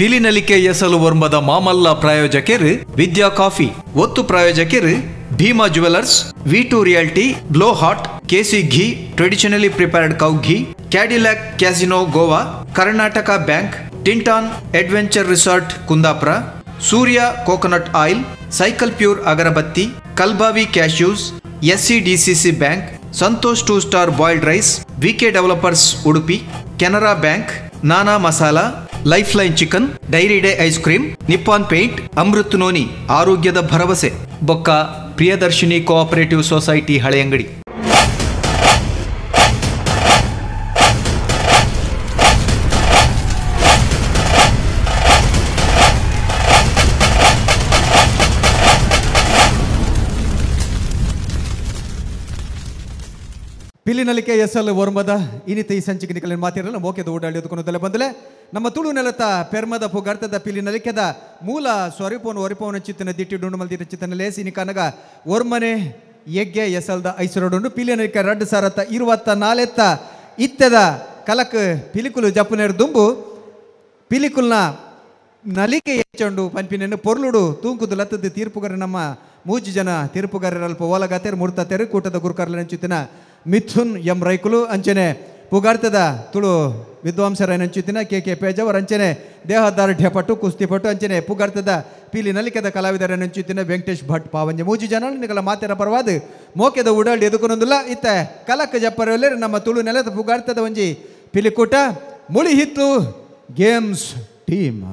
ಪಿಲಿನಲಿಕೆ ಎಸಲು ಒರ್ಂಬದ ಮಾಮಲ್ಲ ಪ್ರಾಯೋಜಕರು ವಿದ್ಯಾ ಕಾಫಿ, ಒತ್ತು ಪ್ರಾಯೋಜಕರು Bhima jewellers, V2 realty, blow hot, KC ghee, traditionally prepared cow ghee, Cadillac casino Goa, Karnataka bank, Tinton adventure resort Kundapura, Surya coconut oil, cycle pure agarbatti, Kalbavi cashews, SCDCC bank, Santosh 2 star boiled rice, VK developers Udupi, Canara bank, Nana masala, life line chicken, dairy day ice cream, Nippon paint, Amrut noni, ಆರೋಗ್ಯದ ಭರವಸೆ, ಬೊಕ್ಕ Priyadarshini cooperative society Haleyangadi. Pilinalike ಎಸಲ್ ಒರ್ಮದ ಇನ್ನಿತ ಈ ಸಂಚಿಕೆ ನಿಕಲಿನ ಮಾತಿರಲ್ಲ ಮೋಕೆದ ಓಡಾಡಿದುಕೊಂಡು ಬಂದಲೆ ನಮ್ಮ ತುಳು ನೆಲತ ಪೆರ್ಮದ ಪುಗರ್ತದ ಪಿಲಿನಲಿಕೆದ ಮೂಲ ಸ್ವರೂಪವನ್ನು ಒರಿಪವನ ಚಿತ್ತನ ದಿಟ್ಟಿ ಡುಂಡುಮಲ್ದಿರ ಚಿತ್ತನ lazy ನಿಕನಗ ಒರ್ಮನೆ ಯಜ್ಞ ಎಸಲ್ದ ಐಸರೊಡುಂಡು ಪಿಲಿನಲಿಕೆ ರಡ್ಡು ಸಾರತ್ತ ಇರುವತ್ತ ನಾಲೆತ್ತ ಇತ್ತದ ಕಲಕ್ ಪಿಲಿಕುಲು ಜಪ್ಪುನೇರು ದುಂಬು ಪಿಲಿಕುಲ್ನ ನಲಿಕೆ ಹೆಚ್ಚಂಡು ಪನ್ಪಿನೆನ್ನು ಪೊರ್ಲುಡು ತೂಂಕುದು ಲತ್ತದ ತೀರ್ಪುಗಾರ ನಮ್ಮ ಮೂಜಿ ಜನ ತೀರ್ಪುಗಾರರಲ್ಪ ಓಲಗಾತೆರು ಮೂರ್ತತೆರು ಕೂಟದ ಗುರುಕಾರ್ಲ ಚಿತ್ತಿನ ಮಿಥುನ್ ಎಂ ರೈಕುಲು ಅಂಚನೆ ಪುಗಾರ್ತದ ತುಳು ವಿದ್ವಾಂಸರ ಕೆ ಕೆ ಪೇಜವರ್ ಅಂಚನೆ ದೇಹದಾರ್ಢ್ಯ ಪಟ್ಟು ಕುಸ್ತಿಪಟ್ಟು ಅಂಚನೆ ಪುಗಾರ್ತದ ಪೀಲಿ ನಲಿಕೆದ ಕಲಾವಿದರ ನಂಚುತ್ತಿನ ವೆಂಕಟೇಶ್ ಭಟ್ ಪಾವಂಜೆ ಮೂಜಿ ಜನ ನಿಕಲ ಮಾತೆರ ಪರವಾದ ಮೋಕೆದ ಉಡಾಳಿ ಎದುಕೊನೊಂದುಲ್ಲ ಇತ್ತ ಕಲಕ ಜಪ್ಪರಲ್ಲೇ ನಮ್ಮ ತುಳು ನೆಲದ ಪುಗಾರ್ತದ ಒಂಜಿ ಪಿಲಿಕೂಟ Mulihitlu games team.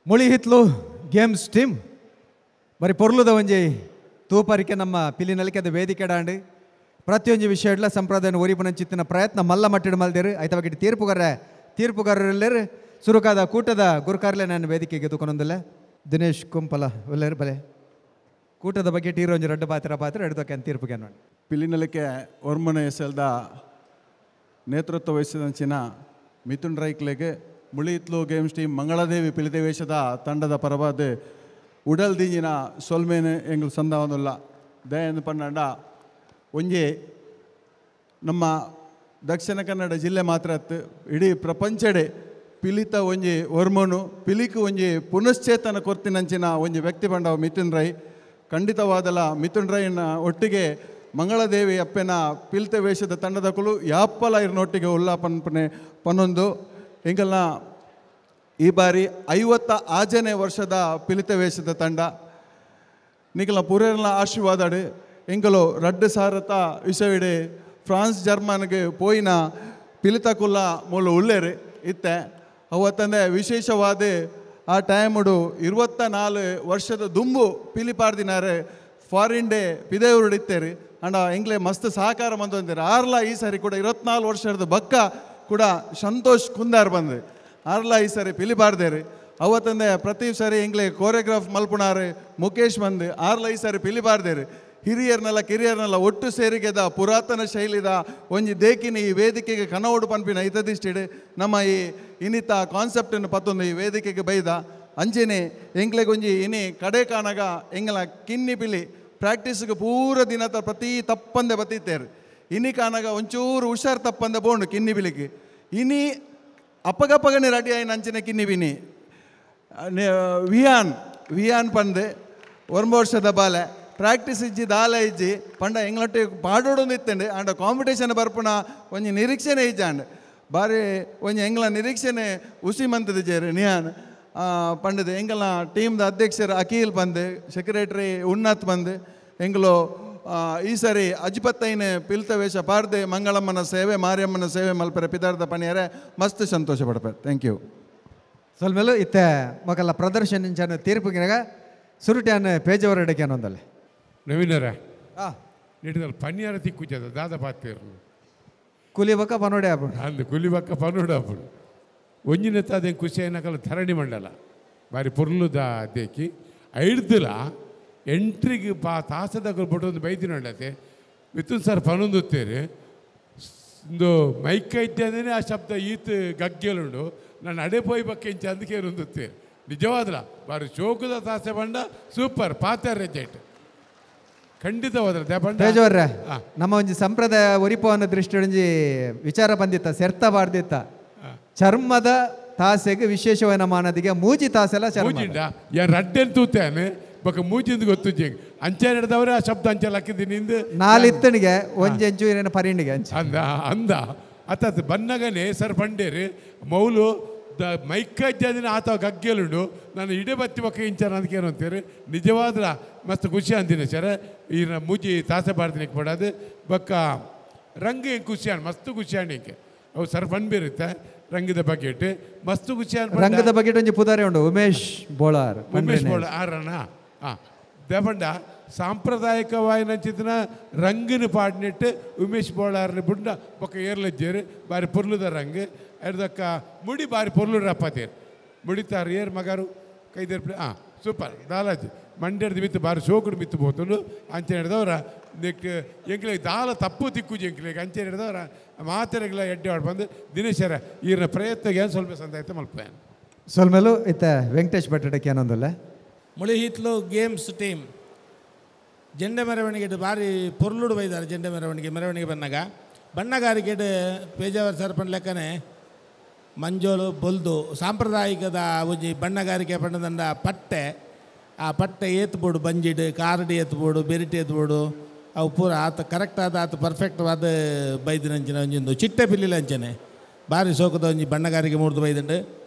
Mulihitlu games team ಬರಿ ಪೊರ್ಲುದ ಒಂಜಿ ತೂಪರಿಕೆ ನಮ್ಮ ಪಿಲಿನಲಿಕೆದ ವೇದಿಕೆ ಡಾಂಡು ಪ್ರತಿಯೊಂಜಿ ವಿಷಯಡ್ಲ ಸಂಪ್ರದಾಯನ ಒರಿಪುನಂಚಿತ್ತಿನ ಪ್ರಯತ್ನ ಮಲ್ಲ ಮಟ್ಟಿಡು ಮಲ್ದೇರು ಐತ ಬಗ್ಗೆ ತೀರ್ಪುಗಾರರೆಲ್ಲರು ಸುರುಕಾದ ಕೂಟದ ಗುರುಕಾರ್ಲೆ ನಾನು ವೇದಿಕೆಗೆ ಎದುಕೊಂದಲ್ಲ ದಿನೇಶ್ ಕುಂಪಲ ಒಲ್ಲೇರು ಬಲೆ ಕೂಟದ ಬಗ್ಗೆ ಟೀರೋ ಒಂಜಿ ರಡ್ಡು ಪಾತ್ರ ಪಾತ್ರ ಎಡ್ದಕ್ಕೆ ತೀರ್ಪುಗೆ ನೋಡಿ. ಪಿಲಿನಲಿಕೆ ಒರ್ಮನೆ ಎಸೆಲ್ದ ನೇತೃತ್ವ ವಹಿಸಿದಂಚಿನ ಮಿಥುನ್ ರೈಕ್ಲೆಗೆ ಮುಳಿಹಿತ್ಲು ಗೇಮ್ಸ್ ಟೀಮ್ ಮಂಗಳದೇವಿ ಪಿಲಿದೇವೇಶದ ತಂಡದ ಪರವಾದ ಉಡಲ್ ದಿಂಜಿನ ಸೊಲ್ಮೇನೆ ಎಂಗ್ಲು ಸಂದವನುಲ್ಲ ದಯಂದು ಪನ್ನಂಡ ಒಂಜಿ ನಮ್ಮ ದಕ್ಷಿಣ ಕನ್ನಡ ಜಿಲ್ಲೆ ಮಾತ್ರ ಅತ್ತು ಇಡೀ ಪ್ರಪಂಚಡೆ ಪಿಲಿತ ಒಂಜಿ ಒರ್ಮನು ಪಿಲಿಕು ಒಂಜಿ ಪುನಶ್ಚೇತನ ಕೊರ್ತಿನಂಚಿನ ಒಂಜಿ ವ್ಯಕ್ತಿ ಬಂಡವ ಮಿಥುನ್ ರೈ. ಖಂಡಿತವಾದಲ ಮಿಥುನ್ ರೈನ ಒಟ್ಟಿಗೆ ಮಂಗಳದೇವಿ ಅಪ್ಪೆನ ಪಿಲಿತ ವೇಷದ ತಂಡದ ಕುಲು ಯಾಪ್ಪಲ ಇರ್ನೊಟ್ಟಿಗೆ ಉಲ್ಲಾ ಪನ್ಪನೆ ಪನ್ನೊಂದು ಎಂಗಲ್ನ ಈ ಬಾರಿ 56ನೇ ವರ್ಷದ ಪಿಲಿತ ವೇಷದ ತಂಡ ನಿಕಲ ಪೂರೇರ್ನ ಆಶೀರ್ವಾದಾಡು ಎಂಗಲು ರಡ್ಡು ಸಾರತ ವಿಷಯವಿಡೆ ಫ್ರಾನ್ಸ್ ಜರ್ಮನ್ಗೆ ಪೋಯಿನ ಪಿಲಿತ ಕುಲ್ಲ ಮೂಲ ಉಳ್ಳೇರು ಇತ್ತೆ ಅವತ್ತಂದೆ ವಿಶೇಷವಾದ ಆ ಟೈಮುಡು 24 ವರ್ಷದ ದುಂಬು ಪಿಲಿಪಾರ್ದಿನಾರೆ ಫಾರಿನ್ ಡೇ ಪಿದೇವರು ಇತ್ತೇರಿ ಅಂಡ ಎಂಗ್ಲೆ ಮಸ್ತ್ ಸಹಕಾರ ಬಂದಂದಿರು ಆರ್ಲ ಈ ಸಾರಿ ಕೂಡ 24 ವರ್ಷದ ಬಕ್ಕ ಕೂಡ ಸಂತೋಷ್ ಕುಂದಾರ್ ಬಂದು ಆರ್ಲ ಈ ಸಾರಿ ಪಿಲಿಪಾರ್ದೇರಿ ಅವತ್ತಂದೆ ಪ್ರತಿ ಸಾರಿ ಎಂಗ್ಲೆ ಕೋರಿಯೋಗ್ರಾಫ್ ಮಲ್ಪುಣಾರೆ ಮುಖೇಶ್ ಬಂದು ಆರ್ಲ ಈ ಸಾರಿ ಪಿಲಿಪಾರ್ದೇರಿ ಹಿರಿಯರ್ನೆಲ್ಲ ಕಿರಿಯರ್ನೆಲ್ಲ ಒಟ್ಟು ಸೇರಿಗೆದ ಪುರಾತನ ಶೈಲಿದ ಒಂಜಿ ದೇಕಿನ ಈ ವೇದಿಕೆಗೆ ಕನವೋಡು ಪನ್ಪಿನ ಹಿತದಿಷ್ಟಿಡು ನಮ್ಮ ಈ ಇನ್ನಿತ ಕಾನ್ಸೆಪ್ಟನ್ನು ಪತ್ತೊಂದು ಈ ವೇದಿಕೆಗೆ ಬೈದ ಅಂಚೆನೆ ಎಂಗ್ಲೆಗೊಂಜಿ ಒಂಜಿ ಇನಿ ಕಡೆ ಕಾಣಗ ಎಂಗಲ ಕಿನ್ನಿ ಪಿಲಿ ಪ್ರಾಕ್ಟೀಸ್ಗೆ ಪೂರ ದಿನದ ಪ್ರತಿ ತಪ್ಪಂದೆ ಬತ್ತಿತ್ತೇರು ಇನಿ ಕಾಣಗ ಒಂಚೂರು ಹುಷಾರು ತಪ್ಪಂದೆ ಬೋಂಡು ಕಿನ್ನಿ ಬಿಲಿಗೆ ಇನಿ ಅಪ್ಪಗಪ್ಪಗನೆ ರೆಡಿ ಆಯಿನ ಅಂಚನೆ ಕಿನ್ನಿ ಬಿನಿ ವಿಯಾನ್ ವಿಯಾನ್ ಪಂದೆ ಒಂಬ ವರ್ಷದ ಬಾಲೆ ಪ್ರಾಕ್ಟೀಸ್ ಇಜ್ಜಿ ದಾಲ ಇಜ್ಜಿ ಪಂಡ ಎಂಗ್ಲೊಟ್ಟಿ ಪಾಡೋಡೊಂದು ಇತ್ತಂಡೆ ಆಂಡ ಕಾಂಪಿಟೇಷನ್ ಬರ್ಪುಣ ಒಂಜಿ ನಿರೀಕ್ಷೆನೆ ಇಜ್ಜಾಂಡ್ ಬಾರಿ ಒಂಜಿ ಎಂಗ್ಲ ನಿರೀಕ್ಷೆನೆ ಉಸಿ ಮಂತದ ಜೇರು ನಿಯಾನ್ ಪಂಡದು ಎಂಗಲ ಟೀಮ್ದ ಅಧ್ಯಕ್ಷರು ಅಖಿಲ್ ಬಂದು ಸೆಕ್ರೆಟರಿ ಉನ್ನತ್ ಬಂದು ಎಂಗ್ಲು ಈ ಸಾರಿ ಅಜ್ಪತ್ತೈನ ಪಿಲ್ತ ವೇಷ ಪಾರ್ದೆ ಮಂಗಳಮ್ಮನ ಸೇವೆ ಮಾರಿಯಮ್ಮನ ಸೇವೆ ಮಲ್ಪರೆ ಪಿದಾರ್ದ ಪಣಿಯರೆ ಮಸ್ತ್ ಸಂತೋಷ ಪಡ್ಪೆ. Thank you. ಸೊಲ್ಮೇಲು ಇತ್ತೆ ಮಗಲ ಪ್ರದರ್ಶನ ಇಂಚಾನ ತೀರ್ಪುಗಿನಾಗ ಸುರುಟ್ಯಾನ ಪೇಜವರ ಎಡಕ್ಕೆ ಅನ್ನೊಂದಲ್ಲ ನವೀನರ ನೀಡಿದಲ್ಲಿ ಪನ್ಯಾರ ತಿಕ್ಕುಜದ ದಾದ ಪಾತೇರು ಕುಲಿಬಕ್ಕ ಪನೋಡೆ ಆಪುಂಡು ಅಂದು ಕುಲಿಬಕ್ಕ ಪನೋಡೆ ಆಪುಂಡು ಒಂಜಿನ ತಾದೇನು ಖುಷಿ అయినకల ಧರಣಿ ಮಂಡಲ ಬಾರಿ ಪೊರ್ಲುದ ದೇಕಿ ಐಡ್ದುಲ ಎಂಟ್ರಿಗೆ ಪಾ ತಾಸದಾಗ ಬೊಟ್ಟೊಂದು ಬೈದಿನೊಂಡತೆ ಮಿಥುನ್ ಸರ್ ಪನೊಂದುತ್ತೇರು ಒಂದು ಮೈಕ್ ಇದ್ದೇನೆ ಆ ಶಬ್ದ ಈತ್ ಗಗ್ಗೆಲುಂಡು ನಾನು ಅಡೆ ಪೋಯ್ ಬಕ್ಕೆ ಇಂಚ ಅಂದಕ್ಕೆ ಒಂದುತ್ತೇರು ನಿಜವಾದ್ರ ಬಾರಿ ಶೋಕದ ತಾಸೆ ಬಂಡ ಸೂಪರ್ ಪಾತೆ ರೆಜೆಟ್ ಖಂಡಿತವಾದ್ರ ತೇಜವರ್ರೆ ನಮ್ಮ ಒಂಜಿ ಸಂಪ್ರದಾಯ ಒರಿಪವನ್ನ ದೃಷ್ಟಿ ಒಂಜಿ ವಿಚಾರ ಬಂದಿತ್ತ ಸೆರ್ತ ಬಾರ್ದಿತ್ತ ಚರ್ಮದ ತಾಸೆಗೆ ವಿಶೇಷವಾದ ಮಾನದಿಗೆ ಮೂಜಿ ತಾಸೆಲ್ಲ ಚರ್ಮ ಯಾರು ರಡ್ಡೆನ್ ತೂತೇನೆ ಬೊಕ ಮೂಜಿಂದ ಗೊತ್ತು ಅಂಚೆ ನಡೆದವ್ರೆ ಆ ಶಬ್ದ ಅಂಚೆ ಹಾಕಿದ್ದೀನಿ ನಾಲಿತ್ತನಿಗೆ ಒಂಜಿ ಅಂಚು ಏನೇನು ಪರಿಣಿಗೆ ಅಂಚೆ ಅಂದ ಅಂದ ಅತ್ತ ಬನ್ನಗನೆ ಸರ್ ಬಂಡೇರಿ ಮೌಲು the ಮೈಕಜ್ಜದಿನ ಆತ ಗಗ್ಗೆಲುಂಡು ನಾನು ಇಡೇ ಬತ್ತಿ ಬೊಕ್ಕ ಇಂಚ ಅದಕ್ಕೆ ಏನು ಅಂತೀರಿ ನಿಜವಾದ್ರ ಮಸ್ತ್ ಖುಷಿ ಅಂದಿನ ಸರ್ ಈ ಮೂಜಿ ತಾಸೆ ಬಾರ್ದಿನಕ್ಕೆ ಪಡೋದು ಬೊಕ್ಕ ರಂಗ ಹೆಂಗೆ ಖುಷಿ ಅಣ್ಣ ಮಸ್ತ್ ಖುಷಿ ಅಣ್ಣ ಹಿಂಗೆ ಅವು ಸರ್ ಬನ್ಬಿರುತ್ತೆ ರಂಗದ ಬಕೆಟ್ ಮಸ್ತ್ ಖುಷಿ ರಂಗದ ಬಕೆಟ್ ಒಂಜಿ ಪುದಾರೆ ಉಂಡು ಉಮೇಶ್ ಬೋಳಾರ್ ಉಮೇಶ್ ಬೋಳಾರ್ ಆರಣ್ಣ ಹಾಂ ದೇಪಂಡ ಸಾಂಪ್ರದಾಯಿಕವಾಯಿನ ರಂಗಿನ ಪಾಡ್ನಿಟ್ಟು ಉಮೇಶ್ ಬೋಳಾರ್ನ ಬುಂಡ ಬೊಕ್ಕ ಏರ್ಲಜ್ಜೇರು ಬಾರಿ ಪೊರ್ಲುದ ರಂಗ್ ಎರ್ದಕ್ಕ ಮುಡಿ ಬಾರಿ ಪೊರ್ಲು ರಪ್ಪತೇರು ಮುಡಿತಾರು ಏರ್ ಮಗರು ಕೈದೇರ್ ಹಾಂ ಸೂಪರ್ ದಾಲಾಜಿ ಮಂಡ್ಯದ ಮಿತ್ತು ಬಾರಿ ಶೋಕುಡು ಮಿತ್ತು ಪೋತುಂಡು ಅಂಚೆ ಹಿಡ್ದವ್ರ ನೆಕ್ ಎಂಕ್ಲೆಗ್ ದಾಲ ತಪ್ಪು ತಿಕ್ಕುಜಿ ಎಂಕ್ಲೆಗ್ ಅಂಚೆ ಹಿಡ್ದವ್ರ ಮಾತೆರೆಗ್ಲ ಎಡ್ಡೆ ಬಂದು ದಿನೇಶರ ಈರಿನ ಪ್ರಯತ್ನಗೆ ಸ್ವಲ್ಪ ಸಂದಾಯ್ತ ಮಲ್ಪೆ ಸೊಲ್ಮೇಲು ಇತ್ತ ವೆಂಕಟೇಶ್ ಭಟ್ಟಡಕ್ಕೆ ಏನೊಂದಲ್ಲ ಮುಳಿಹಿತ್ಲು ಗೇಮ್ಸ್ ಟೀಮ್ ಜೆಂಡೆ ಮೆರವಣಿಗೆ ಭಾರಿ ಪೊರ್ಲುಡು ಬೈದಾರೆ. ಜೆಂಡೆ ಮೆರವಣಿಗೆ ಮೆರವಣಿಗೆ ಬಂದಾಗ ಬಣ್ಣಗಾರಿಕೆ ಪೇಜಾವರ್ ಸರ್ ಲೆಕ್ಕನೆ ಮಂಜೋಲು ಬೊಲ್ದು ಸಾಂಪ್ರದಾಯಿಕದ ಒಂಜಿ ಬಣ್ಣಗಾರಿಕೆ ಬಣ್ಣದಂಡ ಪಟ್ಟೆ, ಆ ಪಟ್ಟೆ ಏತ್ಬೋಡು ಬಂಜಿಡು ಕಾರ್ಡ್ ಏತ್ಬೋಡು ಬೆರಿಟ್ ಏತ್ಬೋಡು ಅವು ಪೂರ ಆತ ಕರೆಕ್ಟ್ ಆದ ಆತ ಪರ್ಫೆಕ್ಟ್ ಆದ ಬೈದಿನಂಚಿನ ಒಂಜೊಂದು ಚಿಟ್ಟೆ ಪಿಲ್ಲಿಲ ಅಂಚನೆ ಭಾರಿ ಸೋಕದ ಒಂಜಿ ಬಣ್ಣಗಾರಿಕೆ ಮೂರ್ದು ಬೈದುಂಡು.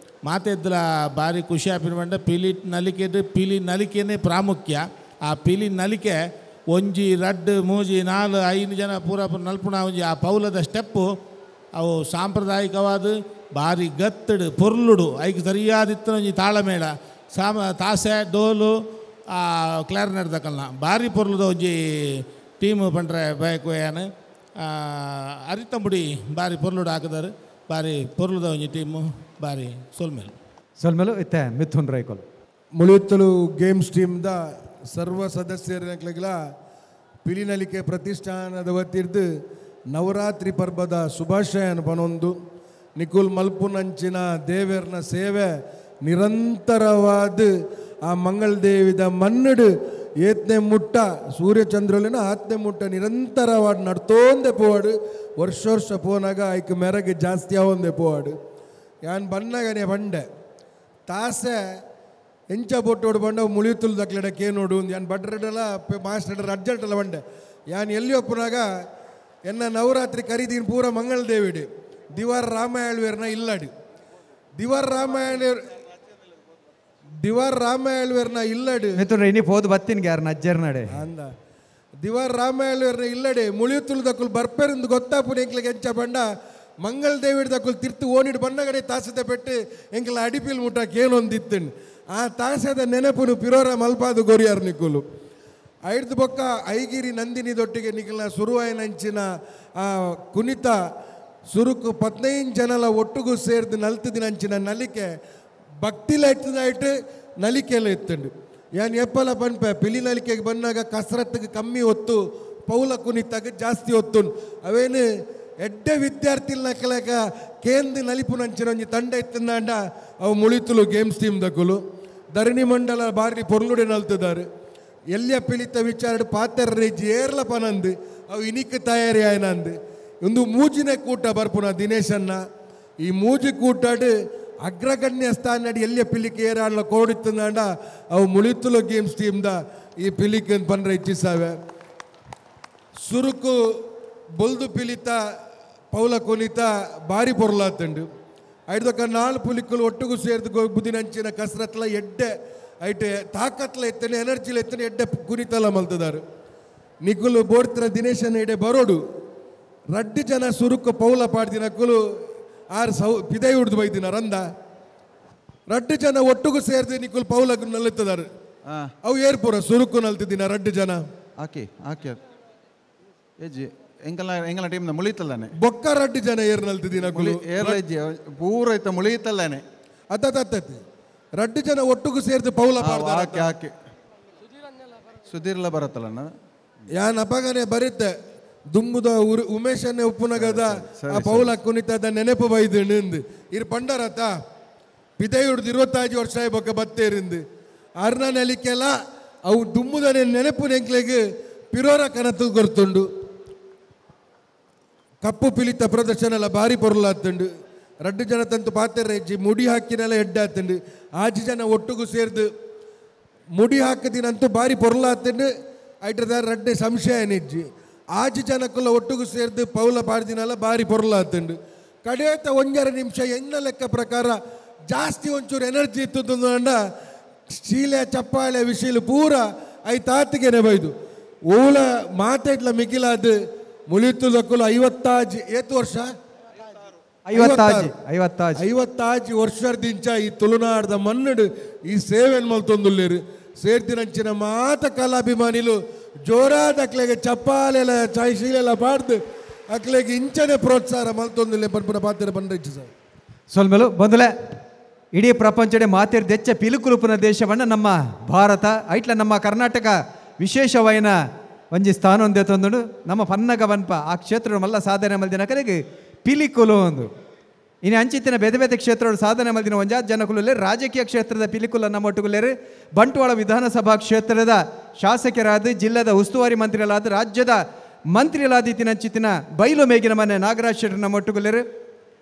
ಮಾತೆದ್ಲ ಭಾರಿ ಖುಷಿ ಆಪಿನ ಬಂಡ ಪಿಲಿ ನಲಿಕೆಡು ಪಿಲಿ ನಲಿಕೆನೇ ಪ್ರಾಮುಖ್ಯ. ಆ ಪಿಲಿ ನಲಿಕೆ ಒಂಜಿ ರಡ್ಡು ಮೂಜಿ ನಾಲು ಐದು ಜನ ಪೂರ ನಲ್ಪುಣ ಒಂಜಿ ಆ ಪೌಲದ ಸ್ಟೆಪ್ಪು ಅವು ಸಾಂಪ್ರದಾಯಿಕವಾದ ಭಾರಿ ಗತ್ತಡು ಪೊರ್ಲುಡು ಐಕ್ ಸರಿಯಾದಿತ್ತು ಒಂಜಿ ತಾಳಮೇಳ ಸಾಮ ತಾಸೆ ಡೋಲು ಕ್ಲಾರಿನೆಟ್ ದಕ್ಕಲ್ನ ಭಾರಿ ಪೊರ್ಲುದ ಒಂಜಿ ಟೀಮ್ ಪಂಡ್ರೆ ಬಯಕುಯಾನು ಅರಿತಂಬುಡಿ ಭಾರಿ ಪೊರ್ಲುಡು ಹಾಕಿದಾರೆ ಭಾರಿ ಪೊರ್ಲುದ ಒಂಜಿ ಟೀಮು ಭಾರಿ ಸೊಲ್ಮೇಲು ಸೊಲ್ಮೇಲು ಇತ್ತೆ ಮಿಥುನ್ ರೈಕೋಲ್ ಮುಳಿಯುತ್ತಲು ಗೇಮ್ಸ್ ಟೀಮ್ದ ಸರ್ವ ಸದಸ್ಯರ ಪಿಲಿನಲಿಕೆ ಪ್ರತಿಷ್ಠಾನದ ವತಿರ್ದು ನವರಾತ್ರಿ ಪರ್ವದ ಶುಭಾಶಯನ ಪನೊಂದು ನಿಕುಲ್ ಮಲ್ಪುನಂಚಿನ ದೇವರ್ನ ಸೇವೆ ನಿರಂತರವಾದ ಆ ಮಂಗಳದೇವಿದ ಮನ್ನಡು ಏತ್ನೆ ಮುಟ್ಟ ಸೂರ್ಯಚಂದ್ರಲಿನ ಆತ್ನೆ ಮುಟ್ಟ ನಿರಂತರವಾದ ನಡ್ತೋಂದೆ ಪೋವಾಡು ವರ್ಷ ವರ್ಷ ಪೋನಾಗ ಐಕ್ ಮೆರಗೆ ಜಾಸ್ತಿ ಆವೊಂದೆ ಪೋವಾಡು ಯಾನ್ ಬನ್ನಗನೆ ಬಂಡೆ ತಾಸೆ ಎಂಚ ಬೊಟ್ಟೋಡು ಬಂಡ ಮುಳಿಯುತ್ತಲು ದಕ್ಲೆಡಕ್ಕೆ ನೋಡು ಯಾನ್ ಬಡ್ರಡಲ ಮಾಸ್ಟರ್ ಅರ್ಜೆಂಟಲ್ಲ ಬಂಡೆ ಯಾನ್ ಎಲ್ಲಿ ಒಪ್ಪನಾಗ ಎನ್ನ ನವರಾತ್ರಿ ಕರೀದೀನಿ ಪೂರ ಮಂಗಳದೇವಿಡಿ ದಿವಾರ್ ರಾಮಾಯಳ್ವೇರ್ನ ಇಲ್ಲಡಿ ದಿವಾರ್ ದಿವಾರ್ ರಾಮಾಯಳ್ವೇರ್ನ ಇಲ್ಲಡು ಮಿಥುನ್ ಇನಿ ಪೋದು ಬತ್ತಿನ್ಗೆ ಯಾರು ನಜ್ಜರ್ ನಡೆ ಅಂದ ದಿವಾರ್ ರಾಮಾಯಳ್ವೇರ್ನ ಇಲ್ಲಡೆ ಮುಳಿಯುತ್ತಲು ದಕ್ಕುಲು ಬರ್ಪೆರಿಂದ ಗೊತ್ತಾಪುನ ಎಂಕ್ಲಿಗೆ ಎಂಚ ಬಂಡ ಮಂಗಳ ದೇವಿಡ್ ದಕ್ಕುಲು ತಿರ್ತು ಓನಿಡ್ ಬಣ್ಣಗಡೆ ತಾಸದ ಪೆಟ್ಟು ಎಂಕ್ಲ ಅಡಿಪಿಲ್ ಮುಟ್ಟಕ್ಕೆ ಏನೊಂದಿತ್ತು ಆ ತಾಸದ ನೆನಪುನು ಪಿರೋರ ಮಲ್ಪಾದು ಗೊರಿಯಾರ್ ನಿಕ್ಕುಲು ಐಡ್ದು ಬೊಕ್ಕ ಐಗಿರಿ ನಂದಿನಿ ದೊಟ್ಟಿಗೆ ನಿಖಲ ಸುರುವಾಯನಂಚಿನ ಆ ಕುಣಿತ ಸುರುಕು 15 ಜನಲ ಒಟ್ಟುಗು ಸೇರ್ದು ನಲ್ತದಿನಂಚಿನ ನಲಿಕೆ ಭಕ್ತಿಲ ಇತ್ತದಾಯ್ತು ನಲಿಕೆಲ್ಲ ಇತ್ತುಂಡು ಯಾನ್ ಎಪ್ಪಲ ಪನ್ಪೆ ಪಿಲಿ ನಲಿಕೆಗೆ ಬಂದಾಗ ಕಸರತ್ತಿಗೆ ಕಮ್ಮಿ ಹೊತ್ತು ಪೌಲ ಕುಣಿತಾಗ ಜಾಸ್ತಿ ಹೊತ್ತು ಅವೇನು ಎಡ್ಡೆ ವಿದ್ಯಾರ್ಥಿ ನಕಲಕ ಕೇಂದ್ರ ನಲಿಪುನಂಚಿನ ಒಂಜಿ ತಂಡ ಇತ್ತಂದಾಂಡ ಅವು ಮುಳಿತುಲು ಗೇಮ್ಸ್ ಟೀಮ್ ದಕ್ಕುಲು ಧರಣಿ ಮಂಡಲ ಬಾರಿ ಪೊರ್ಲುಡೆ ನಲ್ತದಾರು ಎಲ್ಲಿಯ ಪಿಲಿತ ವಿಚಾರ ಪಾತೆರ್ರೆ ಏರ್ಲ ಪನಂದು ಅವು ಇನಿಕ್ ತಯಾರಿ ಆಯ್ನಂದು ಒಂದು ಮೂಜಿನ ಕೂಟ ಬರ್ಪುನ ದಿನೇಶನ್ನ ಈ ಮೂಜಿ ಕೂಟಾಡು ಅಗ್ರಗಣ್ಯ ಸ್ಥಾನ ಎಲ್ಲಿಯ ಪಿಲಿಕೆ ಏರಾಡ್ಲ ಕೋಡಿತ್ತಂದಾಂಡ ಅವು ಮುಳಿತುಲು ಗೇಮ್ಸ್ ಟೀಮ್ದ ಈ ಪಿಲಿಕ್ ಪನ್ರೆ ಇಚ್ಛಿಸಾವೆ ಸುರುಕು ಬೊಲ್ದು ಪಿಲಿತ ಪೌಲ ಕೊನಿತ ಭಾರಿ ಪೊರ್ಲಾತಂಡು ಐದೊಕ್ಕ 4 ಪುಲಿಕುಲು ಒಟ್ಟುಗು ಸೇರ್ದು ಬುದಿನಂಚಿನ ಕಸರತ್ಲ ಎಡ್ಡೆ ಐಟೆ ತಾಕತ್ಲ ಎತ್ತನೆ ಎನರ್ಜಿಲ ಎತ್ತನೆ ಎಡ್ಡೆ ಕುನಿತಲ ಮಲ್ತದಾರು ನಿಕುಲು ಬೋಡ್ತಿನ ದಿನೇಶನ ಎಡೆ ಬರೋಡು ರಡ್ಡು ಜನ ಸುರುಕು ಪೌಲ ಪಾಡ್ದಿನಕುಲು ಆರು ಸೌ ಪಿದೈ ಹುಡ್ದು ಬೈದಿನ ರಂದ ರಡ್ಡು ಜನ ಒಟ್ಟುಗು ಸೇರ್ದು ನಿಕುಲು ಪೌಲ ನಲ್ಲುತ್ತದಾರು ಅವು ಏರ್ಪುರ ಸುರುಕು ನಲ್ತಿದ್ದಿನ ರಡ್ಡು ಜನ ಆಕೆ ಆಕೆ ಏಜಿ ಎಂಕಲ ಎಂಕಲ ಟೀಮ್ನ ಮುಳಿತಲ್ಲಾನೆ ಬೊಕ್ಕ ರಡ್ಡು ಜನ ಏರ್ ನಲ್ತಿದ್ದಿನ ಕುಲು ಏರ್ಲ ಇಜ್ಜಿ ಪೂರ ಇತ್ತ ಮುಳಿತಲ್ಲಾನೆ ಅತ್ತ ರಡ್ಡು ಜನ ಒಟ್ಟುಗು ಸೇರ್ದು ಪೌಲ ಪಾಡ್ದಾರೆ ಆಕೆ ಆಕೆ ಸುಧೀರ್ಲ ಬರತ್ತಲ್ಲ ಯಾನ್ ಅಪಗನೆ ಬರುತ್ತೆ ದುಂಬುದ ಉಮೇಶನ್ನೇ ಉಪ್ಪುನಗದ ಆ ಪೌಲ ಕುಣಿತದ ನೆನಪು ಬೈದು ನಿಂದು ಇರ್ ಪಂಡರತ ಪಿದೆಯುಡ್ದು 25 ವರ್ಷ ಬೊಕ್ಕ ಬತ್ತೇರಿಂದು ಅರ್ನ ನೆಲಿಕೆಲ್ಲ ಅವು ದುಂಬುದ ನೆನಪು ನೆಂಕ್ಲೆಗ್ ಪಿರೋರ ಕನತು ಗೊರ್ತುಂಡು ಕಪ್ಪು ಪಿಲಿತ ಪ್ರದರ್ಶನ ಎಲ್ಲ ಭಾರಿ ಪೊರ್ಲಾತುಂಡು ರಡ್ಡು ಜನ ತಂತು ಪಾತೆರೆ ಹೆಜ್ಜಿ ಮುಡಿ ಹಾಕಿನೆಲ್ಲ ಎಡ್ಡಾತುಂಡು ಆಜಿ ಜನ ಒಟ್ಟುಗು ಸೇರ್ದು ಮುಡಿ ಹಾಕದಿನಂತೂ ಭಾರಿ ಪೊರ್ಲಾತುಂಡು ಐಟ್ರದ ರಡ್ಡೆ ಸಂಶಯ ನೆಜ್ಜಿ ಆಜಿ ಜನಕ್ಕಲ್ಲ ಒಟ್ಟುಗು ಸೇರ್ದು ಪೌಲ ಪಾಡ್ದಿನಲ್ಲ ಭಾರಿ ಪೊರ್ಲಾತುಂಡು ಕಡೇತ 1.5 ನಿಮಿಷ ಎಣ್ಣ ಲೆಕ್ಕ ಪ್ರಕಾರ ಜಾಸ್ತಿ ಒಂಚೂರು ಎನರ್ಜಿ ಇತ್ತು ಅಂಡ ಶೀಲೆ ಚಪ್ಪಾಳೆ ವಿಶೀಲು ಪೂರ I ತಾತಿಗೆನೆ ಬೈದು ಓಲ ಮಾತಾಡ್ಲ ಮಿಗಿಲಾದ ಮುಳಿತು ದಕ್ಕುಲು 50 ಏತು ವರ್ಷ 50 ವರ್ಷದಿಂಚ ಈ ತುಳುನಾಡದ ಮಣ್ಣಡು ಈ ಸೇವೆನ್ ಮಲ್ತೊಂದುಲ್ಲೇರು ಸೇರ್ದಿನಂಚಿನ ಮಾತ ಕಲಾಭಿಮಾನಿಲು ಜೋರಾದ ಅಕ್ಲೆಗೆ ಚಪ್ಪಾಲೆಲ್ಲ ಚಾಯ್ ಶೀಲೆಲ್ಲ ಪಾಡ್ದು ಅಕ್ಲೆಗೆ ಇಂಚನೆ ಪ್ರೋತ್ಸಾಹ ಮಲ್ತೊಂದುಲ್ಲೆ ಪನ್ಪುನ ಪಾತ್ರ ಬಂದ್ರೆ ಸರ್ ಸೊಲ್ಮೆಲು ಬಂದಲೆ ಇಡೀ ಪ್ರಪಂಚಡೆ ಮಾತಿರ್ದೆಚ್ಚ ಪಿಲುಕುಲುಪುನ ದೇಶವನ್ನ ನಮ್ಮ ಭಾರತ ಐಟ್ಲ ನಮ್ಮ ಕರ್ನಾಟಕ ವಿಶೇಷವಾಯಿನ ಒಂಜಿ ಸ್ಥಾನ ಒಂದೇ ತಂದುಂಡು ನಮ್ಮ ಪನ್ನಗ ಬನ್ಪ ಆ ಕ್ಷೇತ್ರ ಮಲ್ಲ ಸಾಧನೆ ಮಲ್ದಿನ ಕರೆಗೆ ಪಿಲಿಕುಲು ಒಂದು ಇನ್ನು ಅಂಚಿತ್ತಿನ ಬೇರೆ ಬೇರೆ ಕ್ಷೇತ್ರಗಳು ಸಾಧನೆ ಮಲ್ದಿನ ಒಂಜಾತ್ ಜನಕುಲಲ್ಲಿ ರಾಜಕೀಯ ಕ್ಷೇತ್ರದ ಪಿಲಿಕುಲ ನಮ್ಮ ಒಟ್ಟುಗುಲೇರು ಬಂಟ್ವಾಳ ವಿಧಾನಸಭಾ ಕ್ಷೇತ್ರದ ಶಾಸಕರಾದ ಜಿಲ್ಲೆದ ಉಸ್ತುವಾರಿ ಮಂತ್ರಿಗಳಾದ ರಾಜ್ಯದ ಮಂತ್ರಿಗಳಾದ ಇತ್ತಿನ ಬೈಲು ಮೇಗಿನ ಮನೆ ನಾಗರಾಜ್ ಶೆಟ್ಟರ್ ನಮ್ಮ ಒಟ್ಟುಗುಲೇರು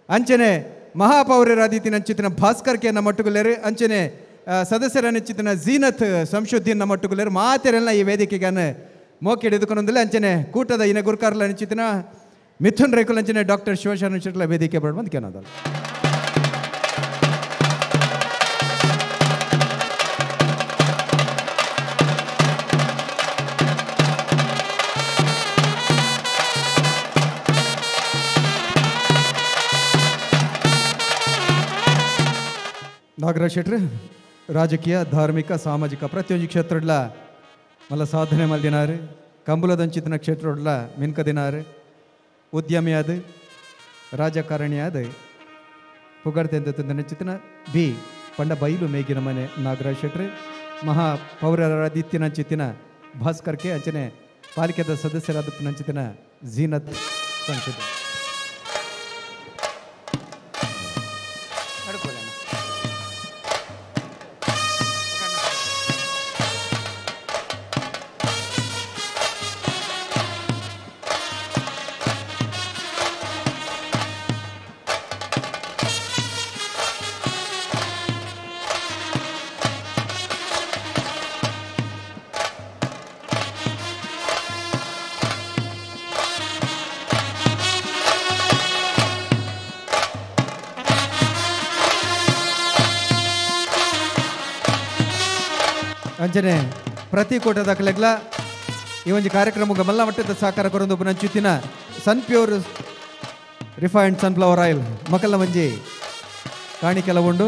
ಅಂಚನೆ ಮಹಾಪೌರ್ಯರಾದ ಇತ್ತಿನ ಭಾಸ್ಕರ್ ಕೆ ನಮ್ಮ ಒಟ್ಟುಗುಲೇರು ಅಂಚನೆ ಸದಸ್ಯರ ನೆಚ್ಚಿನ ಜೀನತ್ ಸಂಶುದ್ದೀನ್ ನಮ್ಮ ಒಟ್ಟುಗುಲೇರು ಮಾತೆರೆಲ್ಲ ಈ ವೇದಿಕೆಗೆ ಮೋಕೆ ಹಿಡಿದುಕೊಂಡೊಂದಿಲ್ಲ ಅಂಚನೆ ಕೂಟದ ಇನ ಗುರುಕಾರ್ಲ ನೆಚ್ಚಿನ ಮಿಥುನ್ ರೇಕುಲ್ ಅಂಚನೆ ಡಾಕ್ಟರ್ ಶಿವಶರಣ ಶೆಟ್ಟಲ ವೇದಿಕೆ ಬರೋದು ಕೇನೋದಲ್ಲ. ನಾಗರಾಜ್ ಶೆಟ್ರು ರಾಜಕೀಯ, ಧಾರ್ಮಿಕ, ಸಾಮಾಜಿಕ ಪ್ರತಿಯೊಂದು ಕ್ಷೇತ್ರಡ್ಲ ಮಲ್ಲ ಸಾಧನೆ ಮಲ್ದಿನಾರು, ಕಂಬುಲದಂಚಿತನ ಕ್ಷೇತ್ರಡ್ಲ ಮಿನ್ಕದಿನಾರು, ಉದ್ಯಮಿಯಾದ, ರಾಜಕಾರಣಿಯಾದ ಪುಗರ್ತೆಂದ ನೆಚ್ಚಿತನ ಬಿ ಪಂಡ ಬೈಲು ಮೇಗಿನ ಮನೆ ನಾಗರಾಜ್ ಶೆಟ್ರು, ಮಹಾ ಪೌರರಾದಿತ್ಯನ ಚಿತ್ತಿನ ಭಾಸ್ಕರ್ ಕೆ ಅಂಚನೆ ಪಾಲಿಕೆದ ಸದಸ್ಯರಾದ ನಂಚಿತನ ಜೀನತ್ ಸಂಸದ. ಅಂಚನೆ ಪ್ರತಿ ಕೋಟದ ಕಲೆಗ್ಲ ಈ ಒಂದು ಕಾರ್ಯಕ್ರಮಕ್ಕೆ ಮಲ್ಲ ಮಟ್ಟದ ಸಹಕಾರ ಕೊರೊಂದು ನಂಚುತ್ತಿನ Sunpure refined sunflower oil ಮಕ್ಕಳ ಮಂಜಿ ಕಾಣಿಕೆಲ್ಲ ಉಂಡು.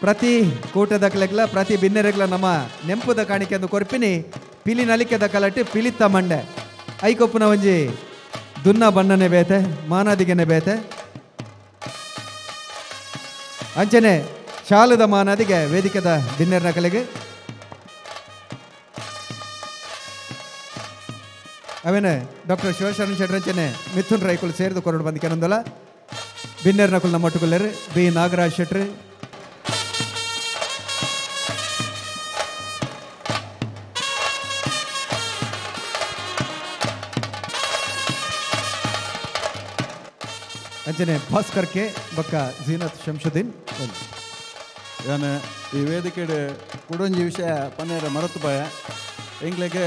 ಪ್ರತಿ ಕೂಟದ ಕಲೆಗ್ಲ ಪ್ರತಿ ಬಿನ್ನೆರೆಗ್ಲ ನಮ್ಮ ನೆಂಪುದ ಕಾಣಿಕೆ ಎಂದು ಕೊರ್ಪಿನಿ ಪಿಲಿ ನಲಿಕೆದ ಕಲಟಿ ಪಿಲಿತ್ತ ಮಂಡೆ ಐಕೊಪ್ಪುನ ಒಂಜಿ ದುನ್ನ ಬಣ್ಣನೆ ಬೇತೆ ಮಾನಾದಿಗೆನೆ ಬೇತೆ. ಅಂಚನೆ ಶಾಲದ ಮಾನಾದಿಗೆ ವೇದಿಕೆದ ಬಿನ್ನೆರ್ನ ಕಲೆಗೆ ಅವೇನೆ ಡಾಕ್ಟರ್ ಶಿವಶರಣ ಶೆಟ್ಟರಂಚನೆ ಮಿಥುನ್ ರೈಕುಲ್ ಸೇರಿದು ಕೊರಡು ಬಂದ ಕೆನೊಂದಲ್ಲ ಬಿನ್ನೆರ್ನ ಕುಲ್ ನಮ್ಮ ಒಟ್ಟುಕೊಲ್ಲೇರು ಬಿ ನಾಗರಾಜ್ ಶೆಟ್ರು. ಅಂಚನೆ ಭಾಸ್ಕರ್ ಕೆ ಬಕ್ಕ ಜೀನತ್ ಶಂಶುದ್ದೀನ್. ಯಾನೆ ಈ ವೇದಿಕೆಡೆ ಕುಡೊಂಜಿ ವಿಷಯ ಪನ್ನೇರ ಮರತು ಬಾಯ ಎಂಗ್ಲಿಗೆ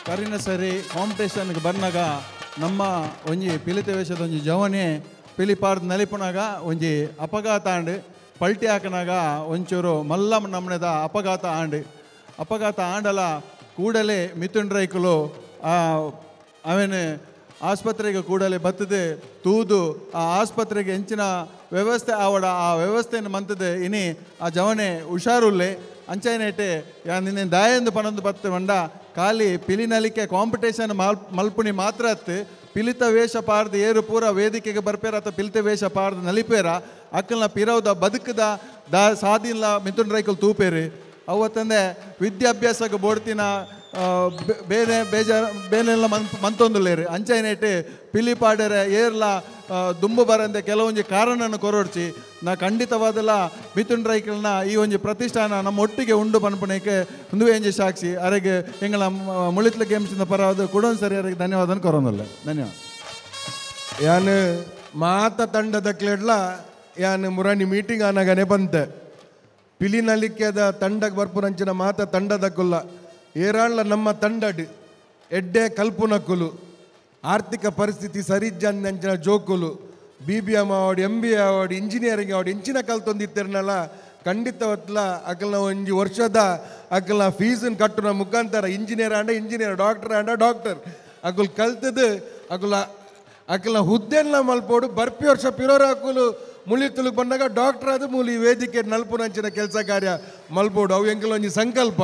ಕರಿನ ಸರಿ ಕಾಂಪಿಟೇಷನ್ಗೆ ಬಂದಾಗ ನಮ್ಮ ಒಂಜಿ ಪಿಲಿತ ವೇಷದ ಒಂಜಿ ಜವನೆ ಪಿಲಿ ಪಾರ್ದು ನಲಿಪುನಾಗ ಒಂಜಿ ಅಪಘಾತ ಆಂಡ್ ಪಲ್ಟಿ ಹಾಕನಾಗ ಒಂಚೂರು ಮಲ್ಲ ನಮ್ಮನೆದ ಅಪಘಾತ ಆಂಡ್ ಅಪಘಾತ ಆಂಡಲ ಕೂಡಲೇ ಮಿಥುನ್ ರೈಕುಲು ಅವನು ಆಸ್ಪತ್ರೆಗೆ ಕೂಡಲೇ ಬತ್ತದೆ ತೂದು ಆ ಆಸ್ಪತ್ರೆಗೆ ಹೆಂಚಿನ ವ್ಯವಸ್ಥೆ ಆವಡ ಆ ವ್ಯವಸ್ಥೆಯನ್ನು ಮಂತದೆ ಇನಿ ಆ ಜವನೆ ಹುಷಾರುಲ್ಲೆ ಅಂಚೈನೇಟೆ ನಿನ್ನೆ ದಾಯಂದು ಪನೊಂದು ಬತ್ತೆ ಮಂಡ ಖಾಲಿ ಪಿಲಿನಲಿಕೆ ಕಾಂಪಿಟೇಷನ್ ಮಲ್ಪುಣಿ ಮಾತ್ರ ಅತ್ತು ಪಿಲಿತ ವೇಷ ಪಾರ್ದು ಏರು ಪೂರ ವೇದಿಕೆಗೆ ಬರ್ಪೇರ ಅಥವಾ ಪಿಲಿತ ವೇಷ ಪಾರ್ದು ನಲಿಪೇರ ಅಕ್ಕಲ್ನ ಪಿರೌದ ಬದುಕದ ದಾ ಸಾದಿಲ್ಲ ಮಿಥುನ್ ರೈಕಲ್ ತೂಪೇರಿ ಅವತ್ತಂದೆ ವಿದ್ಯಾಭ್ಯಾಸಕ್ಕೆ ಬೋಡ್ತಿನ ಬೇರೆ ಬೇಜಾರು ಬೇನೆಲ್ಲ ಮಂತೊಂದುಲ್ಲೇರಿ ಅಂಚೈನೇಟೆ ಪಿಲಿ ಪಾಡರೆ ಏರ್ಲ ದುಂಬು ಬರಂದೆ ಕೆಲವೊಂಜಿ ಕಾರಣನ ಕೊರೊಡ್ಚಿ ನಾ ಖಂಡಿತವಾದಲ್ಲ ಮಿಥುನ್ ರೈಕಲ್ನ ಈ ಒಂಜಿ ಪ್ರತಿಷ್ಠಾನ ನಮ್ಮ ಒಟ್ಟಿಗೆ ಉಂಡು ಪನ್ಪುನೇಕೆ ಒಂದುವೆ ಒಂಜಿ ಸಾಕ್ಷಿ ಅರೆಗೆ ಎಂಗಳ ಮುಳಿತ್ಲ ಗೇಮ್ಸಿಂದ ಪರವಾದ ಕೊಡೋನ್ ಸರಿ ಅರೆಗೆ ಧನ್ಯವಾದ ಕೊರೋನಲ್ಲ ಧನ್ಯವಾದ. ಯಾನು ಮಾತ ತಂಡದ ಕ್ಲೇಡ್ಲ ಯಾನು ಮುರಾಣಿ ಮೀಟಿಂಗ್ ಆನಾಗನೆ ಬಂತೆ ಪಿಲಿನಲಿಕೆದ ತಂಡಕ್ಕೆ ಬರ್ಪುನಂಚಿನ ಮಾತ ತಂಡದ ಕುಲ್ಲ ಏರಾಳ್ಲ ನಮ್ಮ ತಂಡಡ್ ಎಡ್ಡೆ ಕಲ್ಪುನಕುಲು ಆರ್ಥಿಕ ಪರಿಸ್ಥಿತಿ ಸರಿಜಂದಂಚಿನ ಜೋಕುಲು B B M award M B A award engineering award ಇಂಚಿನ ಕಲ್ತೊಂದಿತ್ತಿರ್ನಲ್ಲ ಖಂಡಿತವತ್ಲ ಅಕಲ್ನ ಒಂಜಿ ವರ್ಷದ ಅಕಲ್ನ ಫೀಸನ್ನು ಕಟ್ಟುನ ಮುಖಾಂತರ ಇಂಜಿನಿಯರ್ ಆಂಡ ಇಂಜಿನಿಯರ್ ಡಾಕ್ಟರ್ ಆಂಡ ಡಾಕ್ಟರ್ ಅಕುಲ್ ಕಲ್ತದು ಅಕುಲ ಅಕಲ್ನ ಹುದ್ದೆಲ್ಲ ಮಲ್ಪೋಡು ಬರ್ಪಿ ವರ್ಷ ಪಿರೋರ ಅಕುಲು ಮುಳಿತುಲು ಬಂದಾಗ ಡಾಕ್ಟರ್ ಅದು ಮೂಲಿ ವೇದಿಕೆ ನಲ್ಪುನಂಚಿನ ಕೆಲಸ ಕಾರ್ಯ ಮಲ್ಪೋಡು ಅವು ಎಂಕಲ ಒಂಜಿ ಸಂಕಲ್ಪ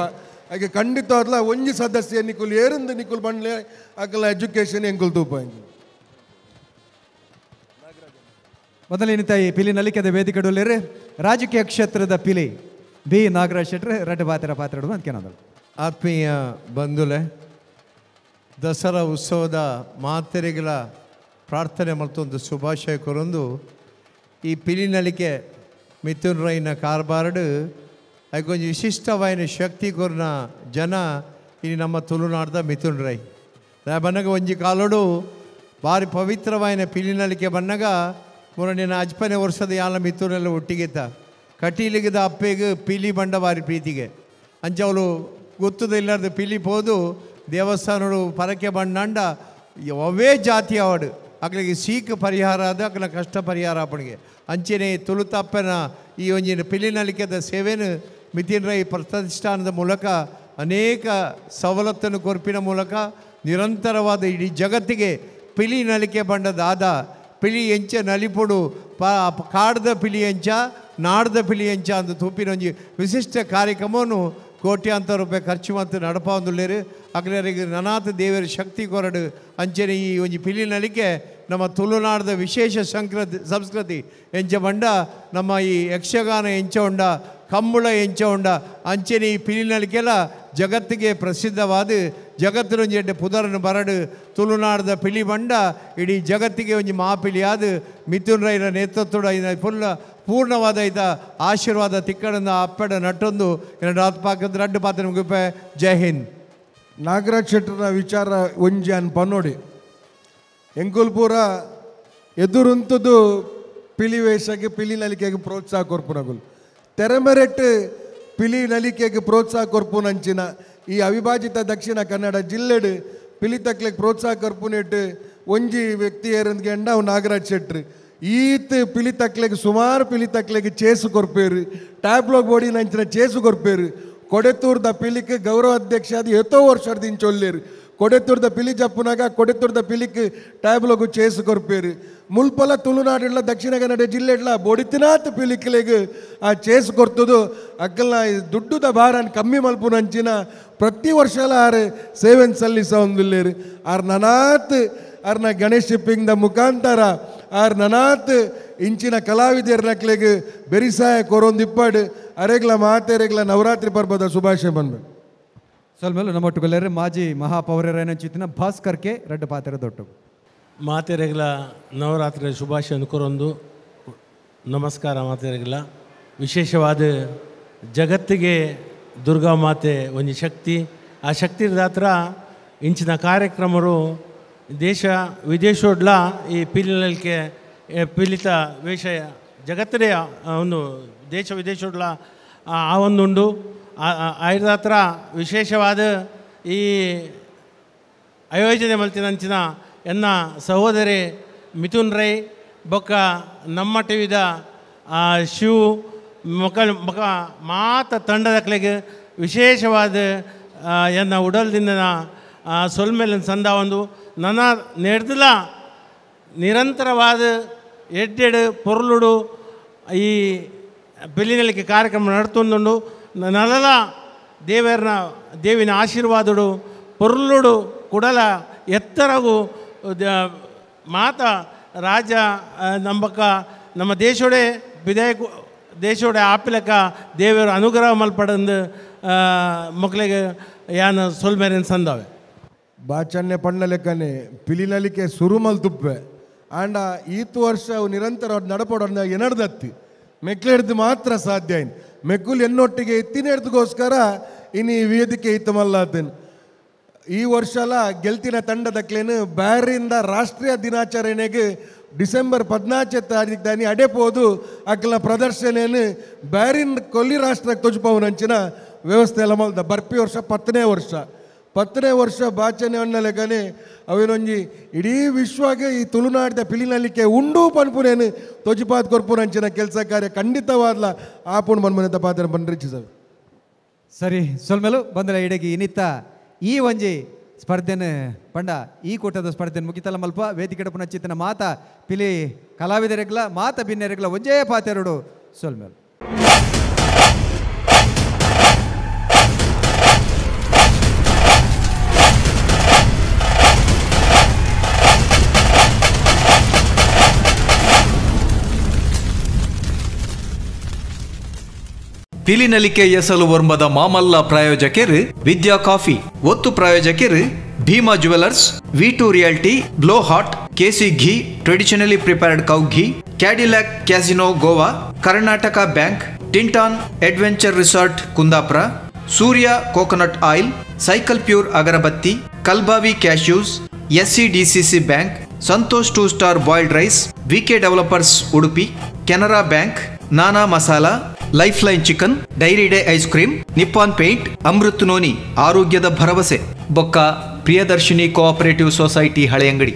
ಹಾಗೆ ಖಂಡಿತವಾದ್ಲ ಒಂಜಿ ಸದಸ್ಯ ನಿಕುಲ್ ಏರಂದು ನಿಕುಲ್ ಬಂಡ್ಲೆ ಅಕಲ ಎಜುಕೇಶನ್ ಎಂಕುಲ್ ತೂಪ. ಮೊದಲಿನ ತಾಯಿ ಪಿಲಿ ನಲಿಕೆದ ವೇದಿಕೆಡೊಲ್ಲೇರು ರಾಜಕೀಯ ಕ್ಷೇತ್ರದ ಪಿಲಿ ಬಿ ನಾಗರಾಜ್ ಶೆಟ್ರು ರಡ್ಡು ಪಾತ್ರ ಪಾತ್ರ ಅಂತ. ಆತ್ಮೀಯ ಬಂಧುಲೆ, ದಸರಾ ಉತ್ಸವದ ಮಾತೆರೆಗಳ ಪ್ರಾರ್ಥನೆ ಮತ್ತೊಂದು ಶುಭಾಶಯ ಕೊರೊಂದು ಈ ಪಿಲಿ ನಲಿಕೆ ಮಿಥುನ್ ರೈನ ಕಾರ್ಬಾರ್ಡು ಅದಕ್ಕೊಂದು ವಿಶಿಷ್ಟವಾಯಿನ ಶಕ್ತಿ ಕೊರ್ನ ಜನ ಇಲ್ಲಿ ನಮ್ಮ ತುಳುನಾಡ್ದ ಮಿಥುನ್ ರೈ ಬನ್ನಗ ಒಂಜಿ ಕಾಲೋಡು ಭಾರಿ ಪವಿತ್ರವಾಯಿನ ಪಿಲಿನಲಿಕೆ ಬನ್ನಗ ಮುರಣಿನ ಅಜ್ಪನೆ ವರ್ಷದ ಯಾಲ ಮಿಥುನೆಲ್ಲ ಒಟ್ಟಿಗೆತ್ತ ಕಟೀಲಿಗದ ಅಪ್ಪೆಗೆ ಪಿಲಿ ಬಂಡ ಬಾರಿ ಪ್ರೀತಿಗೆ ಅಂಚವಳು ಗೊತ್ತದ ಇಲ್ಲಾರ್ದ ಪಿಲಿ ಪೋದು ದೇವಸ್ಥಾನಡು ಪರಕೆ ಬಣ್ಣಂಡ ಅವೇ ಜಾತಿ ಅವಡು ಅಕ್ಲಿಗೆ ಸೀಕ್ ಪರಿಹಾರ ಆದ ಅಕ್ಲ ಕಷ್ಟ ಪರಿಹಾರ ಅಪ್ಪನಿಗೆ ಅಂಚೆನೆ ತುಳುತಪ್ಪನ ಈ ಒಂಜಿನ ಪಿಲಿನಲಿಕೆದ ಸೇವೆನು ಮಿಥುನ್ ರೈ ಪ್ರತಿಷ್ಠಾನದ ಮೂಲಕ ಅನೇಕ ಸವಲತ್ತನ್ನು ಕೊರ್ಪಿನ ಮೂಲಕ ನಿರಂತರವಾದ ಇಡೀ ಜಗತ್ತಿಗೆ ಪಿಲಿ ನಲಿಕೆ ಬಂಡ ದಾದ ಪಿಲಿ ಎಂಚ ನಲಿಪುಡು ಕಾಡ್ದ ಪಿಲಿ ಎಂಚ ನಾಡ್ದ ಪಿಲಿ ಎಂಚ ಅಂದು ತೂಪಿನೊಂಜಿ ವಿಶಿಷ್ಟ ಕಾರ್ಯಕ್ರಮವನ್ನು ಕೋಟ್ಯಾಂತರ ರೂಪಾಯಿ ಖರ್ಚು ಮತ್ತು ನಡಪಾವೊಂದುಲ್ಲೇರು ಅಗ್ಲರಿಗೆ ನನಾಥ ದೇವರ ಶಕ್ತಿ ಕೊರಡು ಅಂಚನೆ ಈ ಒಂಜಿ ಪಿಲಿ ನಲಿಕೆ ನಮ್ಮ ತುಳುನಾಡದ ವಿಶೇಷ ಸಂಸ್ಕೃತಿ ಎಂಚ ಬಂಡ ನಮ್ಮ ಈ ಯಕ್ಷಗಾನ ಎಂಚ ಉಂಡ ಕಂಬಳ ಎಂಚ ಉಂಡ ಅಂಚನೆ ಈ ಪಿಲಿ ನಲಿಕೆಲ್ಲ ಜಗತ್ತಿಗೆ ಪ್ರಸಿದ್ಧವಾದ ಜಗತ್ತಿನೊಂಜಿ ಎಡ್ಡೆ ಪುದರನ್ನು ಬರಡು ತುಳುನಾಡದ ಪಿಲಿ ಬಂಡ ಇಡೀ ಜಗತ್ತಿಗೆ ಒಂಜಿ ಮಾಪಿಲಿಯಾದ ಮಿಥುನ್ ರೈರ ನೇತೃತ್ವದ ಫುಲ್ಲ ಪೂರ್ಣವಾದ ಐತ ಆಶೀರ್ವಾದ ತಿಕ್ಕಡಂದ ಅಪ್ಪಡ ನಟ್ಟೊಂದು ಎರಡು ಪಾಕದ ರಡ್ಡು ಪಾತ್ರ ಮುಗಿಪೆ. ಜೈ ಹಿಂದ್. ನಾಗರಾಜ್ ಶೆಟ್ಟರ್ನ ವಿಚಾರ ಒಂಜಿ ಅನ್ ಪನ್ನೋಡಿ ಎಂಕುಲ್ಪೂರ ಎದುರುಂತದ್ದು ಪಿಲಿ ವೇಷಕ್ಕೆ ಪಿಲಿ ನಲಿಕೆಗೆ ಪ್ರೋತ್ಸಾಹ ಕೊರ್ಪುನಗುಲು ತೆರೆಮೆರೆಟ್ ಪಿಲಿ ನಲಿಕೆಗೆ ಪ್ರೋತ್ಸಾಹ ಕೊರ್ಪುನಂಚಿನ ಈ ಅವಿಭಾಜಿತ ದಕ್ಷಿಣ ಕನ್ನಡ ಜಿಲ್ಲೆಡು ಪಿಲಿ ತಕ್ಲೆಗೆ ಪ್ರೋತ್ಸಾಹ ಕೊರ್ಪುನೆಟ್ಟು ಒಂಜಿ ವ್ಯಕ್ತಿ ಏರಂದ್ಗೆಂಡ ಅವು ನಾಗರಾಜ್ ಶೆಟ್ರು. ಈತ್ ಪಿಲಿ ತಕ್ಲೆಗೆ ಸುಮಾರು ಪಿಲಿ ತಕ್ಲೆಗೆ ಚೇಸು ಕೊರ್ಪೇರು, ಟ್ಯಾಬ್ಲೋಗ್ ಬೋಡಿ ನಂಚಿನ ಚೇಸು ಕೊರ್ಪೇರು. ಕೊಡೆತೂರ್ದ ಪಿಲಿಕ್ ಗೌರವ ಅಧ್ಯಕ್ಷ ಅದು ಎತ್ತೋ ವರ್ಷದಿಂದ ಚೊಲ್ಲೇರು. ಕೊಡೆತೂರ್ದ ಪಿಲಿ ಜಪ್ಪುನಾಗ ಕೊಡೆತೂರ್ದ ಪಿಲಿಕ್ ಟ್ಯಾಬ್ಲೋಗು ಚೇಸು ಕೊರ್ಪೇರು. ಮುಲ್ಪಲ ತುಳುನಾಡಿಡ್ಲ ದಕ್ಷಿಣ ಕನ್ನಡ ಜಿಲ್ಲೆಡ್ಲ ಬೊಡಿತಿನಾತ್ ಪಿಲಿಕ್ಲೆಗ್ ಆ ಚೇಸು ಕೊರ್ತದು ಅಕ್ಕಲ್ನ ದುಡ್ಡುದ ಭಾರನ್ ಕಮ್ಮಿ ಮಲ್ಪುನಂಚಿನ ಪ್ರತಿ ವರ್ಷಲ ಆರು ಸೇವೆನ್ ಸಲ್ಲಿಸ ಒಂದುಲ್ಲೇರು. ಆರ್ ನನಾತ್ ಆರ್ನ ಗಣೇಶ್ ಶಿಪ್ಪಿಂಗ್ದ ಮುಖಾಂತರ ಆರ್ ನನಾತ್ ಇಂಚಿನ ಕಲಾವಿದರ್ನಕ್ಲೆಗ್ ಬೆರಿಸಾಯ ಕೊರೊಂದಿಪ್ಪಾಡು. ಅರೆಗ್ಲ ಮಾತೆರೆಗ್ಲ ನವರಾತ್ರಿ ಪರ್ಬದ ಶುಭಾಶಯ ಬಂದ್ಬೇಕು. ಸೊಲ್ಮೇಲೆ ನಮ್ಮೊಟ್ಟುಗೊಲ್ಲೇರು ಮಾಜಿ ಮಹಾಪೌರರೇನಂಚಿತ್ತಿನ ಭಾಸ್ಕರ್ ಕೆ ರಡ್ಡು ಪಾತ್ರ ದೊಟ್ಟು. ಮಾತೆರೆಗ್ಲ ನವರಾತ್ರಿ ಶುಭಾಶಯ ಕೊರೊಂದು ನಮಸ್ಕಾರ. ಮಾತೆರೆಗ್ಲ ವಿಶೇಷವಾದ ಜಗತ್ತಿಗೆ ದುರ್ಗಾ ಮಾತೆ ಒಂದು ಶಕ್ತಿ, ಆ ಶಕ್ತಿ ದಾತ್ರ ಇಂಚಿನ ಕಾರ್ಯಕ್ರಮರು ದೇಶ ವಿದೇಶೋಡ್ಲ ಈ ಪಿಲಿನಲಿಕೆ ಪಿಲಿತ ವೇಷ ಜಗತ್ತೇ ಒಂದು ದೇಶ ವಿದೇಶೋಡ್ಲ ಆ ಒಂದುಂಡು. ಆಯುರ್ದಾತ್ರ ವಿಶೇಷವಾದ ಈ ಆಯೋಜನೆ ಮಲ್ತಿನಂಚಿನ ಎನ್ನ ಸಹೋದರಿ ಮಿಥುನ್ ರೈ ಬೊಕ್ಕ ನಮ್ಮ ಟಿವಿದ ಶಿವ್ ಮಕ್ಕಳ ಮಕ ಮಾತ ತಂಡದಕ್ಲೆಗೆ ವಿಶೇಷವಾದ ಎನ್ನ ಉಡಲ್ದಿಂದ ಸೊಲ್ಮೇಲಿನ ಸಂದ ಒಂದು ನನ್ನ ನೆಡ್ದಲ ನಿರಂತರವಾದ ಎಡ್ಡೆಡು ಪೊರ್ಲುಡು ಈ ಪಿಲಿನಲಿಕೆ ಕಾರ್ಯಕ್ರಮ ನಡ್ತೊಂದುಂಡು. ನಲಲ ದೇವರನ ದೇವಿನ ಆಶೀರ್ವಾದಡು ಪೊರ್ಲುಡು ಕುಡಲ ಎತ್ತರಗು ಮಾತ ರಾಜ ನಂಬಕ ನಮ್ಮ ದೇಶೋಡೆ ಬಿದಾಯ ದೇಶೋಡೆ ಆಪಿಲಕ ದೇವರ ಅನುಗ್ರಹ ಮಲ್ಪಡಂದು ಮಕ್ಕಳಿಗೆ ಯಾನ ಸೊಲ್ಮೇರಿನ ಸಂದವೆ. ಬಾಚನ್ನೆ ಪಣ್ಣ ಲೆಕ್ಕನೆ ಪಿಲಿನಲಿಕೆ ಸುರುಮಲ್ ತುಪ್ಪೆ ಆಂಡ ಈತು ವರ್ಷ ಅವು ನಿರಂತರ ನಡಪಡೋಣ ಎನಡ್ದತ್ತಿ ಮೆಕ್ಲೆಡ್ದು ಮಾತ್ರ ಸಾಧ್ಯ ಇನ್ ಮೆಕ್ಕುಲ್ ಎನ್ನೊಟ್ಟಿಗೆ ಇತ್ತಿನೆಡ್ದಗೋಸ್ಕರ ಇನ್ನು ಈ ವೇದಿಕೆ ಇತ್ತಮಲ್ಲಾತೇನು. ಈ ವರ್ಷಲ ಗೆಲ್ತಿನ ತಂಡದಕ್ಲೇನು ಬ್ಯಾರಿಂದ ರಾಷ್ಟ್ರೀಯ ದಿನಾಚರಣೆಗೆ ಡಿಸೆಂಬರ್ 14 ತಾರೀಕು ದಾನಿ ಅಡೆಪೋದು ಅಕ್ಕಲ ಪ್ರದರ್ಶನೇನು ಬ್ಯಾರಿನ್ ಕೊಲ್ಲಿ ರಾಷ್ಟ್ರಕ್ಕೆ ತೊಜುಪವನಂಚಿನ ವ್ಯವಸ್ಥೆ ಎಲ್ಲ ಮಲ್ದ. ಬರ್ಪಿ ವರ್ಷ 10ನೇ ವರ್ಷ 10ನೇ ವರ್ಷ ಬಾಚನೆ ಅಣ್ಣಲೆಗನೆ ಅವೇನೊಂಜಿ ಇಡೀ ವಿಶ್ವಗೆ ಈ ತುಳುನಾಡಿದ ಪಿಲಿನಲಿಕೆ ಉಂಡು ಪನ್ಪುನೇನು ತೊಜಿಪಾತ್ ಕೊರ್ಪುನಂಚಿನ ಕೆಲಸ ಕಾರ್ಯ ಖಂಡಿತವಾದ್ಲ ಆಪುಣ್ ಮನ್ಮನೆತ ಪಾತ್ರ ಬನ್ರಿಚಿ ಸರ್. ಸರಿ ಸೊಲ್ಮೇಲು ಬಂದಲ ಇಡಗಿ ಇನ್ನಿತ್ತ ಈ ಒಂಜಿ ಸ್ಪರ್ಧೆನ ಪಂಡ ಈ ಕೂಟದ ಸ್ಪರ್ಧೆನ ಮುಗಿತಲ ಮಲ್ಪ ವೇದಿಕೆ ಪುನಚಿತ್ತಿನ ಮಾತ ಪಿಲಿ ಕಲಾವಿದರೆಗ್ಲ ಮಾತ ಬಿನ್ನೆರೆಗ್ಲ ಒಂಜೇ ಪಾತೆರಡು ಸೊಲ್ಮೇಲು. ಪಿಲಿನಲಿಕೆ ಎಸಲು ವರ್ಮದ ಮಾಮಲ್ಲ ಪ್ರಾಯೋಜಕರು ವಿದ್ಯಾ ಕಾಫಿ, ಒತ್ತು ಪ್ರಾಯೋಜಕರು Bhima jewellers, V2 realty, blow hot, KC ghee, traditionally prepared cow ghee, Cadillac casino Goa, Karnataka bank, Tinton adventure resort Kundapura, Surya coconut oil, cycle pure agarbatti, Kalbavi cashews, SCDCC bank, Santosh 2 star boiled rice, VK developers Udupi, Canara bank, Nana masala, life line chicken, dairy day ice cream, Nippon paint, Amrut noni ಆರೋಗ್ಯದ ಭರವಸೆ, ಬೊಕ್ಕ Priyadarshini cooperative society Haleyangadi.